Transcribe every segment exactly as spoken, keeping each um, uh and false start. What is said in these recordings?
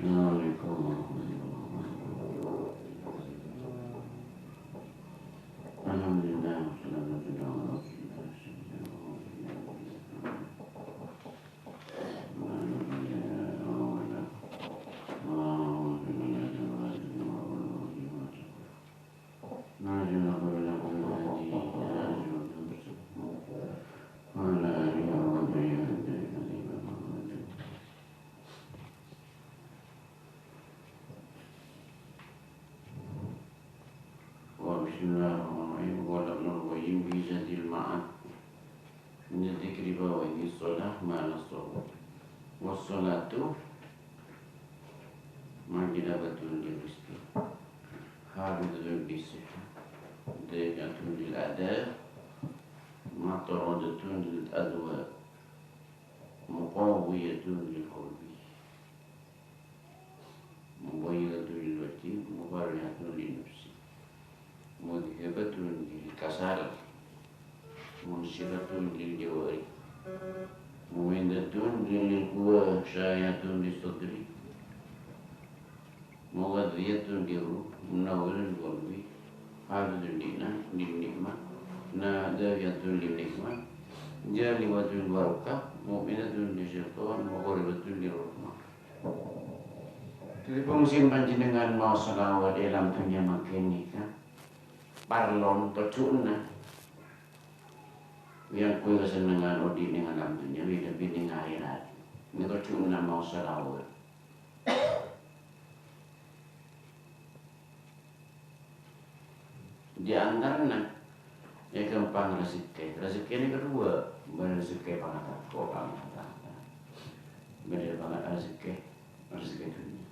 Assalamualaikum warahmatullahi wabarakatuh. Alhamdulillah, wassalatu wassalamu ala rasulillah. Wa bismillahirrahmanirrahim. Qala Ibnul Qayyim fi Zadil Ma'ad. Min dzikri fawaidish shalah ma nassa. Was shalatu mujibatun lirrizqi, hafizatun lissihah, dafi'atun lil adha, matrudatun lil adwa, muqawwiyatun lil qalbi, mubayyinatun lil wajhi, mufarrihatun lin nafsi, mudhibatun lil kasal, munsyitatun lil jawarih, mumidatun lil quwa, syahiyatun lis sadri, mughadhiyatun lir ruh, munawwiratun lil qalbi, hafizatun lin ni'mah, nadhiyatun lin ni'mah, jalibatun lil barakah, mumitatun lis syaitan, muqarribatun lir rahmah. Dhâddhi, fungsin panjhennengngan maos shalawat è alam dhunnya mangkèn nèka parlo tojjhuna. Èangghuy kasennengngan odi' neng alam dhunnya, lebbi-lebbi neng akhèrat. Nèka tojjhuna maos shalawat. Di antarana, ya, ghâmpang rejekkè. Rejekkè nèka duwâ', bâdâ rejekkè pangatako'an ka Allah Ta'ala. Bâdâ panga-, rejekkè, rejekkè dhunnya.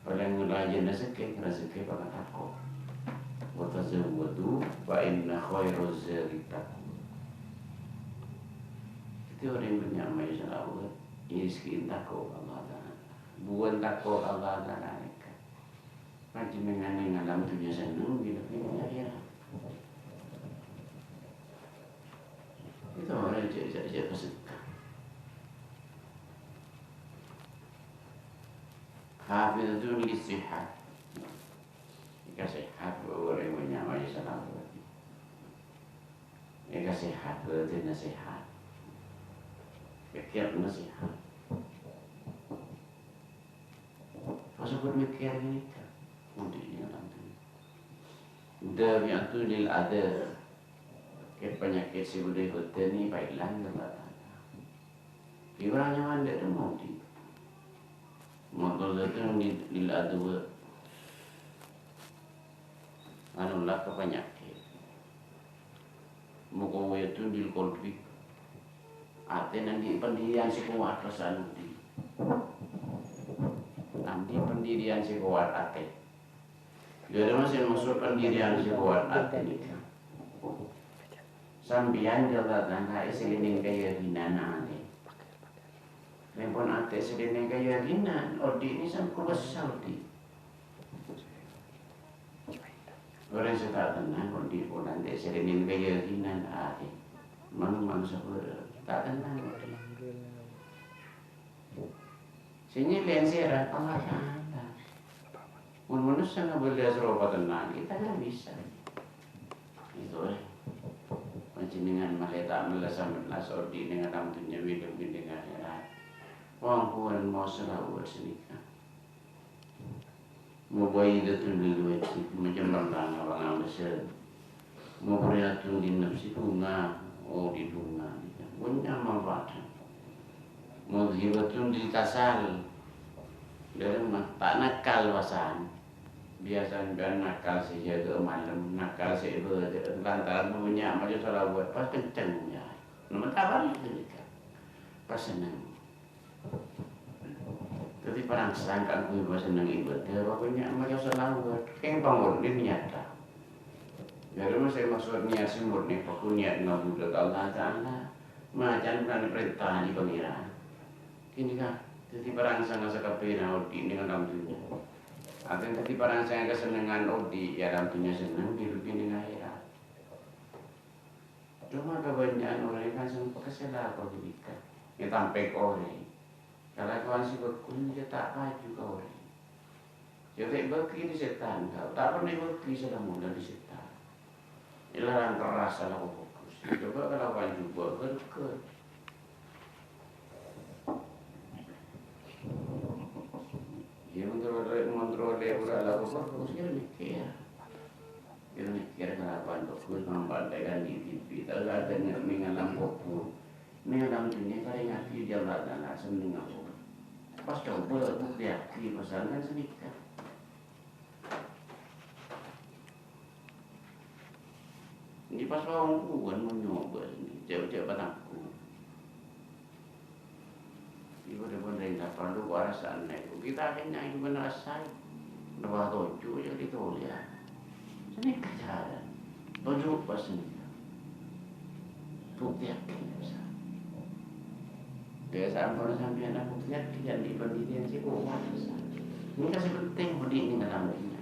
Palèng rajâ rejekkè, rejekkè pangatako'. "Wa tazawwadu fa inna khairaz zadi taqwa." Dhâddhi orèng bânnya' maca shalawat, ya, rejekkè tako' ka Allah Ta'ala. Buwân tako' ka Allah Ta'ala nèka. Panjhennengngan neng alam dhunnya senneng, bilâ neng akhèrat. Itu orèng cè', cè', cè' pesettè. Hafizatun lis sihah. Èka sehat, orèng bânnya' maca shalawat. Èka sehat, bâdânna sehat. Pèkkèranna sehat. Pas sampè' mèkkèr ghânèka, odi' neng alam dhunnya. Dafi'atun lil adha. Kè panyakèt sè bâdâ è bâdân nèka èpaèlang ka Allah Ta'ala. Èparèng nyamana dâ' remma odi'. Matrudatun lil, lil adwa. Anu, la ka panyakèt. Muqawwiyatun lil qalbi. Atè nandi' pendirian sè kowat, rassana odi'. Nandi' pendirian sè kowat atè. Dhâri ma' sè maksod pendirian sè kowat atè nèka? Sampèyan jâ' la tang kaè sè nèng kayakinan atè. Mènpon atè sè nèng kayakinan, odi' nèka sè kobâsa odi'. Orèng sè ta' tennang, odi' polana ta' sèrèngèn kayakinan atè. Mang-, mangsa bârâ' ta' tennang odi'. Sè nyèlèn sèra Allah Ta'ala. Mon manossa ngabâlâ sè ropa tennang, kita nggak bisa. Itu, eh. Panjhennengngan malè ta' mellas-mellas odi' nèng alam dhunnya, bhidhâng-bhidhâng akhèrat. Pon-pon maos shalawat sanèka. Mubayyidatun lil wajhi, macem rantang abang abesel. Mufarrihatun lin nafsi, bhunga, oh, di bhunga. Bânnya' manfaat. Mudhibatun lil kasal. Dhâri ma' ta' nakal, pasan. Biyasana bân nakal sè jâgâ malem, nakal sè ibâdâ, lantaran bânnya' maca shalawat, pas kenceng, ya. Nèmon ta' bâli' ghânèka. Pas senneng. Dhâddhi parangsang kaangghuy pasenneng ibâdâ, pokoknya maca shalawat, kèng pamurni niyadhâ. Dhâri ma' sè maksod niyat sè murni, pokok niyat ngabudhâ ka Allah Ta'ala. Macan polana parènta dhâri Pangèran. Ghânèka, dhâddhi parangsang sakabbhiyânna odi' nèng alam dhunnya. Artèna dhâddhi parangsang kasennengngan odi' è alam dhunnya senneng, bi-, lebbi nèng akhèrat. Coma kabânnya'an orèng kan sè pakasè lako ghânèka. Ètampèk orèng. Kalakowan sè bhâghus nèka ta' paju ka orèng. Sè ta' èbâghi dâri sètan, ta' pernah èbâghi sè la-mula dâri sètan. Èlarang kerras alako bhâghus. Coba kalakowan jhubâ' ghâr-ghâr. Iyâ, mon terro, mon terro lèbur alako bhâghus, kèra mèkkèr. Kèra mèkkèr kalakowan bhâghus, mampadhâ kan di T V. Terkadang nèng alam kobhur. Nèng alam dhunnya parèngaghi dâ' Allah Ta'ala, senneng apa? Pas coba, buktèyaghi, pasangan sanèka. Ngghi pas wong-wongan mon nyoba, jhâ'-jhâ' patangku. Ibu dipun ring kapal tu kok rasane, kita akhirnya ibu kan rasai. Napa toju' ya ditolak. Sini kajaran. Toju' pas sini. Buktèyaghi bisa. Dâ' sampon sampèyan buktèyaghi kan di pendidikan sih kuat bisa. Ini kasih penting budi ini ngalamin.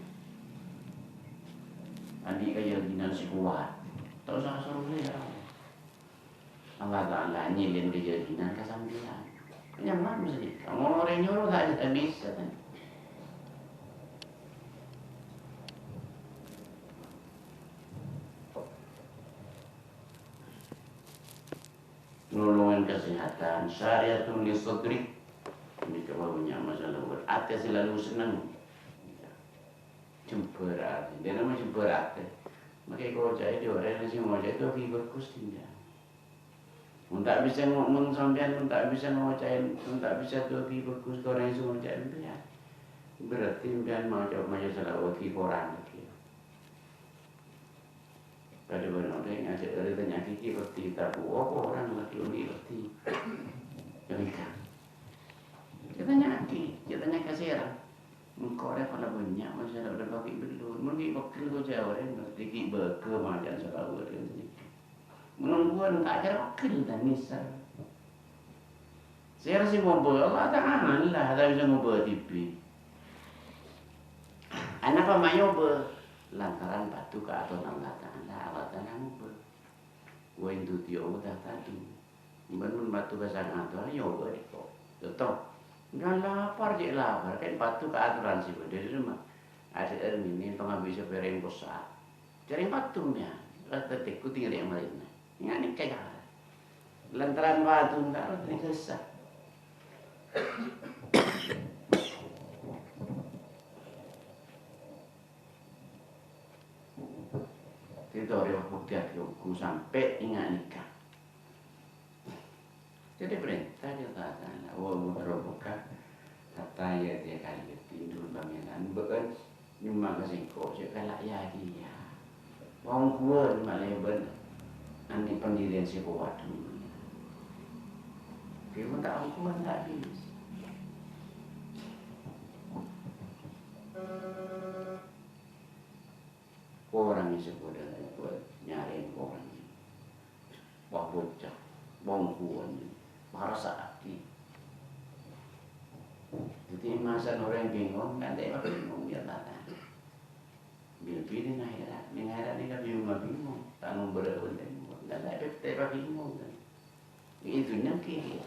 Andi' kayakinan sè kowat. Ta' osa asoro lèra. Allah Ta'ala nyèlèn kayakinan ka sampèyan. Nyaman mesti. Mon orèng nyoro ta' bisa, kan? Nolongan kasehatan, syariatun li sadri. Ini kalau punya masalah buat atè selalu seneng. Jembhâr atè. Dâ' namana jembhâr atè. Make koca'è dhi orèng sè ngoca'è dhi bhâghus dinja. Mon ta' bisa ngo-, mon sampèyan mon ta' bisa ngoca'è, mon ta' bisa dhi bhâghus ka orèng sè ngoca'è sampèyan. Berarti sampèyan maca, maca shalawat ghi' korang lagi. Kadhi bân orèng ajhâk arè tanya'aghi ghi' peddhi, tabu apa orèng lagi odi' peddhi. Ghânèka. Ètanya'aghi, ètanya ka sèra. Engko' rè pola bânnya' masalah udah pakai belum. Mon ghi' pegghel ko jâ' orèng, berarti ghi' bâgâ macan shalawat ghânèka. Mon ongghuwân ta' kèra pegghel ta' nèser. Sèra sè ngobâ Allah Ta'ala, ta' bisa ngobâ dhibi'. Anapa ma' èobâ? Lantaran padu ka atoran Allah Ta'ala, Allah Ta'ala ngobâ. Wa in tuti'uhu tahtadu. Bân mon padu ka sang atoran, èobâ dhi' ko'. Conto, enggak lapar, cè' lapar, kan padu ka atoran sè bâdâ dâ' remma. Adâ' rèng ngènè, tong abit sapèrèng possa'. Jhâreng padu, ya. Rata tèko tinggal di amalina. Nga' nèka cara. Lantaran padu, enggak, rata nèka sè. Tètè rè bhuktèyaghi ongghu sampè' ènga' nèka. Dhâddhi parènta dâ' Allah Ta'ala, "Wa abudu rabbuka hatta ya'tiyakal yaqin." Dhuwâ' Pangèran, bâ'na nyemma ka sèngko' jhâ' kala' ya-kèya. Ongghuwân malèbân andi' pendirian sè kowat. Ghi' mon ta' ongghuwân ta' bisa. Korang sè kodhu nyarè korang. Wah, bocah, bongkowan, parasa'aghi. Dhâddhi, masa orèng bingung, kan ta' bingung, ya, ta'? Bil-bilin akhèrat, neng akhèrat nèka bingung-bingung, ta' nombor bhender, kan ta' bingung, kan? È dhunnya kèya.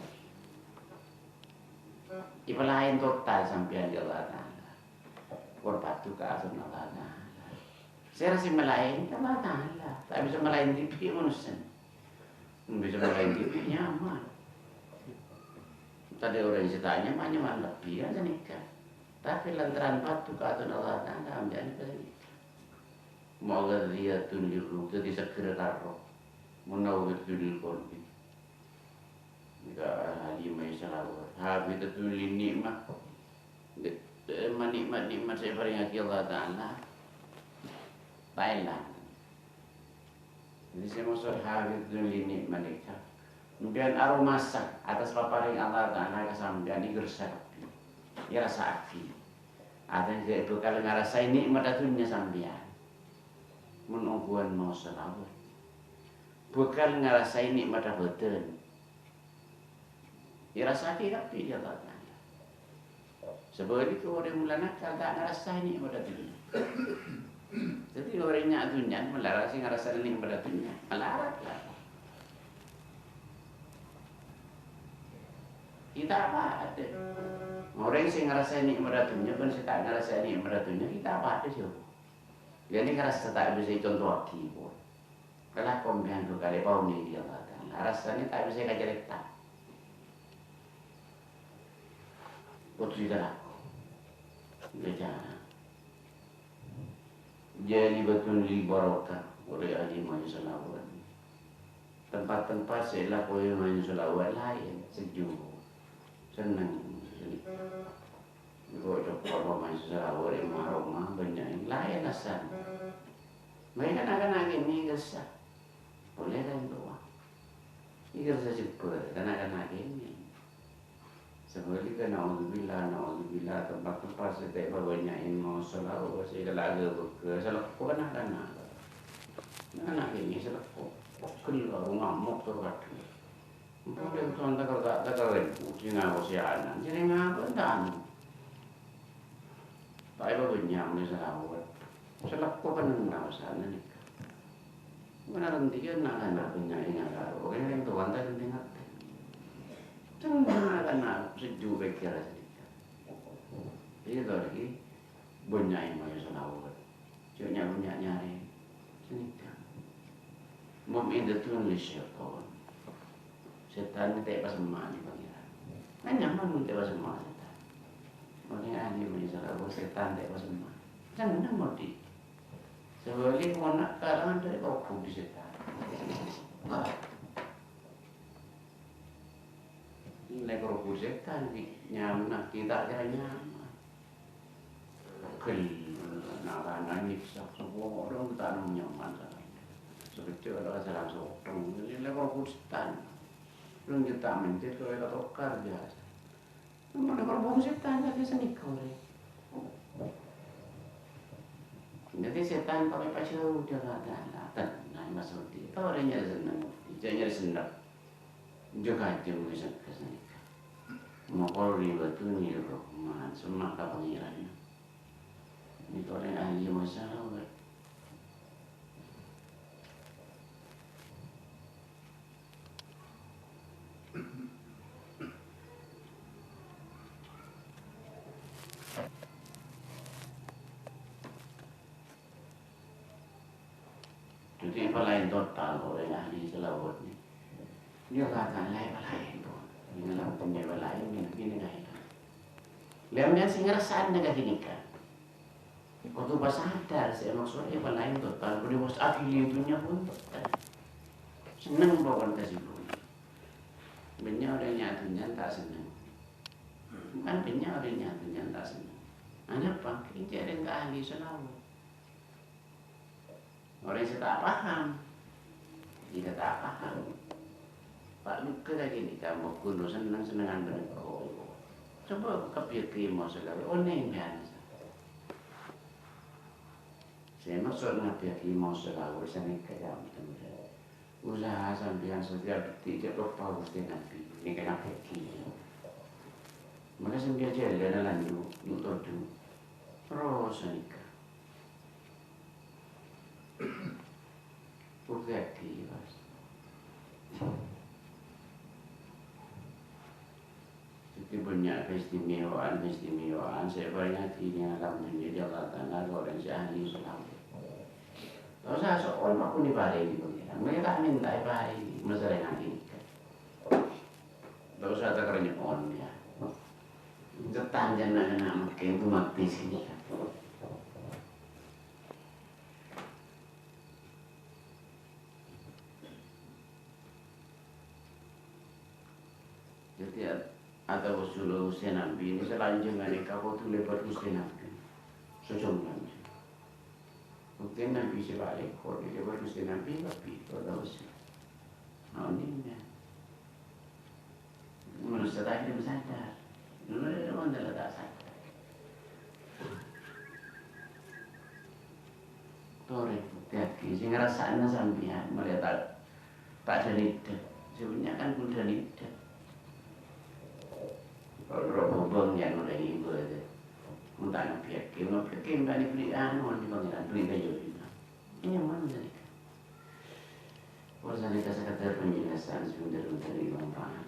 Èpalaèn total sampèyan ka Allah Ta'ala. Pon padu ka atoran Allah Ta'ala. Sèra sè malaèn ka Allah Ta'ala. Ta' bisa malaèn dhibi' manossa. Bisa malaèn dhibi' nyaman. Tadâ' orèng sè ta' nyaman, nyaman lebbi, kan sanèka. Tapè lantaran padu ka atoran Allah Ta'ala, ambiyan ka sanèka. Mughadziyatun lirruh, dhâddhi seger ka erroh. Munawwiratun lil qalbi. Nèka Halimah sè shalawat. Hafizatun lin ni'mah. Dâ-, dâ-, ma-, nikmat-nikmat sè èparèngaghi Allah Ta'ala. Ta' èlang. Dhâddhi sè maksod hafizatun lin ni'mah nèka. Sampèyan aromasa atas paparèng Allah Ta'ala ka sampèyan, èkersa kabbhi. Èrassa'aghi. Artèna bhâkal ngarassa'è nikmatta dhunnya sampèyan. Mon ongghuwân maos shalawat. Bhâkal ngarassa'è nikmatta bhâdhân. Èrassa'aghi kabbhi dâ' Allah Ta'ala. Sabâlikka orèng molaè nakal ta' ngarassa'è nikmatta dhunnya. Dhâddhi orèng nya' dhunnya malarat sè ngarassa'è nikmatta dhunnya. Malarat la. Ta' padâ. Orèng sè ngarassa'è nè'matta dhunnya bân sè ta' ngarassa'è nè'matta dhunnya ghi' ta' padâ, sè. Yâ, nèka rassa ta' bisa ècontowaghi, pon. Kalako sampèyan dhu kalè paonèngè Allah Ta'ala. Rassana ta' bisa èkacarèta. Kodhu èkalako. Èngghi, jhâ'. Jhâlibun lil barokah, oleh ahli majelis selawat. Tempat-tempat sè èlakoè majelis selawat laèn, sejuk, senneng. Engko' cokor majelis selawat è roma-roma, bânnya' laèn rassana. Mè' na'-kana' kènè' kersa. Polè rèng towa. Èkersa jhebbhâr, na'-kana' kènè'. Sabhâligghâ, naudzubillah, naudzubillah, tempat-tempat sè ta' èpabânnya'è majelis selawat, sè kala' aghâbâghâ, salèkko na'-kana'. Na'-kana' kènè' salèkko. Pegghel, ngamok, tor kadhâng. Engko' dhâ' ton takar-, takar rèbu, sè ngakossè ana', jârèya ngapa, enten. Ta' èpabânnya' majelis selawat. Salèkko kan nèng rassana nèka. Mènara ghântèyan na'-kana' bânnya' ènga' karo. Orèng towa ta' ghântèyan atè. Senneng na'-kana' sejuk pèkkèran sanèka. Iyâ, to, nèka bânnya'è majelis selawat. Jhâ' nya-, bânnya' nyarè. Sanèka. Mum iddatun li syaitan. Sètan ta' èpasemma bi' Pangèran. Kan nyaman mon ta' èpasemma sètan. Makanya ahli majelis selawat sètan ta' èpasemma. Senneng modi. Sabhâligghâ mon na' kalangan dhâri kobhung di sètan. Lè' kobhung sètan, di nyaman, kita kira nyaman. Pegghel, na'-kana' nyiksa, semua orang ta' nyaman. Sakejjhâ' ada kasalan sotong, ini lè' kobhung sètan. Belum kita mencet, kalau kita tokar biasa. Mon kobhung sètan, dhâddhi sanèka orèng. Dhâddhi sètan pakoè pajhâu dâ' ka Allah Ta'ala. Tenang, Mas Rudi. Ta' orèng nyarè senneng, jhâ' nyarè senneng. Jhâ' kajhâng wis sanèka. Mokol ribatun ya Rahman, semma' ka Pangèran. Nèka orèng ahli majelis selawat. Dhâddhi, palaèn total orèng ahli selawat nèka. Iyâ, kakak laèn palaèn, pon. Nèng alam dhunnya palaèn, nèng, nèng, nèng, nèng. Lèmèn sè ngarassa'ana ka ghânèka. Kodhu pasadar sè maksodda palaèn total, bânnè bos adil dhunnya pon total. Senneng pokon kasibuk. Bânnya' orèng nyarè dhunnya ta' senneng. Kan bânnya' orèng nyarè dhunnya ta' senneng. Anapa? Kèng jhâ' rèng ta' ahli selawat. Orèng sè ta' paham, iyâ ta' paham. Pa' duka lagi nèka, mokon senneng-sennengan bân engko'. Coba kabbhiyâghi maos selawat, onèng biyasa. Sè maksod ngabbhiyâghi maos selawat sanèka jhâ' bhender. Usaha sampèyan setiap detik jhâ' loppa Ghustè Nabbhi. Nèka ngabbhiyâghi. Maka sampèyan jhâlân lanjut, nyotor du. Terros sanèka. Bhuktèyaghi, Mas. Dhâddhi bânnya' keistimewaan-keistimewaan sè èparèngaghi nèng alam dhunnya dâri Allah Ta'ala ka orèng sè ahli selawat. Ta' osa so'on, mapon èparèngè Pangèran. Mè' ta' mènta èparèngè, masarèngaghi nèka. Ta' osa takar nyo'on, yâ. Cètan jhâ' na'-kana' mangkèn tu mabdi sini. Dhâddhi, at-, atawassul Ghustè Nabbhi nèka salanjhângnga nèka kodhu lèbât Ghustè Nabbhi. Sojhung Nabbhi. Bhuktèna Nabbhi sè palèng kodhu lèbât Ghustè Nabbhi kabbhi, atawassul. Nah, onèng, yâ. Manossa ta' kèra sadar. Manossa ta' sadar. Torè, bhuktèyaghi, sè ngarassa'ana sampèyan, malè ta', ta' dhâlidhâ. Sè bânnya' kan pon dhâlidhâ. Kalau roh bobong yâ orèng ibadah. Mon ta' ngabbhiyâghi, ngabbhiyâghi bânnè bâli anu, bânnè Pangèran, bâli kajhâbhina. Nyaman sanèka. Pon sanèka sekedar penjelasan sè bhender-bhender manfaat.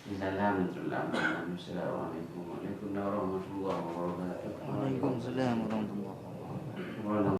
Salam, salam, salam. Assalamualaikum. Waalaikumsalam warahmatullahi wabarakatuh. Waalaikumsalam warahmatullahi wabarakatuh. Waalaikumsalam.